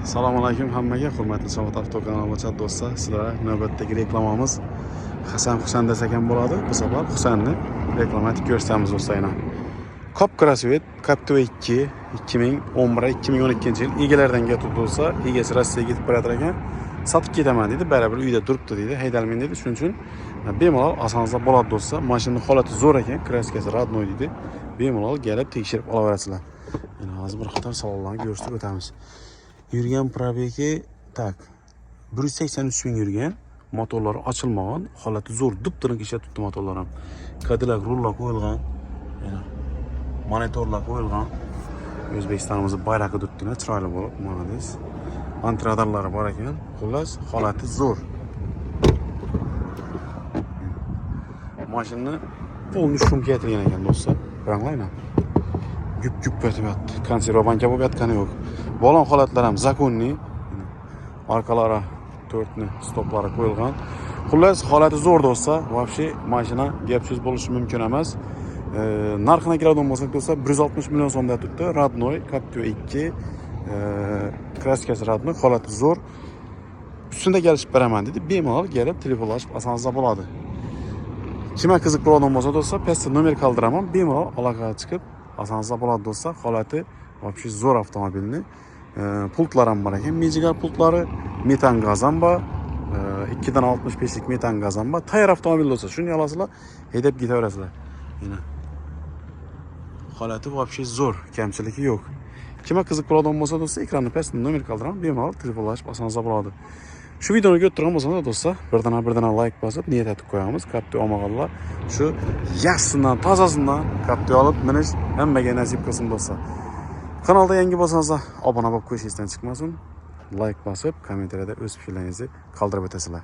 Assalomu alaykum hammaga, hurmatli Soat Avto kanali do'stlar. Sizlar navbatdagi reklamamiz Hasan Husan desak ham bo'ladi. Bu safar Husanni reklama etib ko'rsatamiz, do'stlar, yana. Kop Krasvet Captiva 2, 2011 2012 yil egalaridan ketib, do'stlar. Egasi Rossiyaga ketib borayotir ekan. Sotib ketaman dedi, baribir uyda turibdi dedi, haydalmayman dedi. Shuning uchun bemalol olsangizlar bo'ladi, do'stlar. Mashina holati zo'r ekan, краска si родной dedi. Bemalol kelib tekshirib olaverasizlar. Yana hozir bir qator savollarni ko'rsatib o'tamiz. Yurgan пробег i, так, 183 ming yurgan, motorlari ochilmagan, holati zo'r, dup-tiniq ishlab turibdi motorlar ham. Cadillac rullar qo'yilgan, yana monitorlar qo'yilgan. O'zbekistonimizni bayrog'i turibdi, chiroyli bo'lib, молодец. Антирадар lari bor ekan. Xullas, holati zo'r. Mashinani полный шум keltirgan ekan, do'stlar. Qaranglar. Gup gup etib yotdi. Konserva banka bo'lib yotgani yo'q. Balon holatlar ham законный. Orqalari to'rtni stoplari qo'yilgan. Xullas, holati zo'r, do'stlar. Вообще mashina gap so'z bo'lishi mumkin emas. Narxina keladigan bo'lsak, do'stlar, 160 million so'mda turibdi. Родной Captiva 2, краска si родной, holati zo'r. Ustida kelishib beraman dedi. Bemalol kelib telefonlashib olsangizlar bo'ladi. Kimga qiziq bo'ladigan bo'lsa, do'stlar, pastda nomer qoldiraman. Bemalol aloqaga chiqib olsangizlar bo'ladi, do'stlar. Holati вообще zo'r avtomobilni. Pultlar ham bor ekan, Magicar pultlari, metan gaz ham bor. 2dan 65lik metan gaz ham bor. Tayyor avtomobil, do'stlar. Shuni olasizlar, haydab ketaverasizlar. Yana holati вообще zo'r, kamchiligi yo'q. Kimga qiziq bo'ladigan bo'lsa, do'stlar, ekranni pastida nomer qoldiraman, bemalol telefonlashib olsangizlar bo'ladi. Shu videoni ko'rib turgan bo'lsangiz, do'stlar, birdana birdana like bosib niyat etib qo'yamiz. Captiva olmaganlar shu yaxshisidan, tozasidan Captiva olib minish hammaga nasib qilsin, do'stlar. Kanalda yangi bo'lsangiz, obuna bo'lib qo'yish esdan chiqmasin. Like bosib, kommentariyada o'z fikrlaringizni qoldirib o'tasizlar.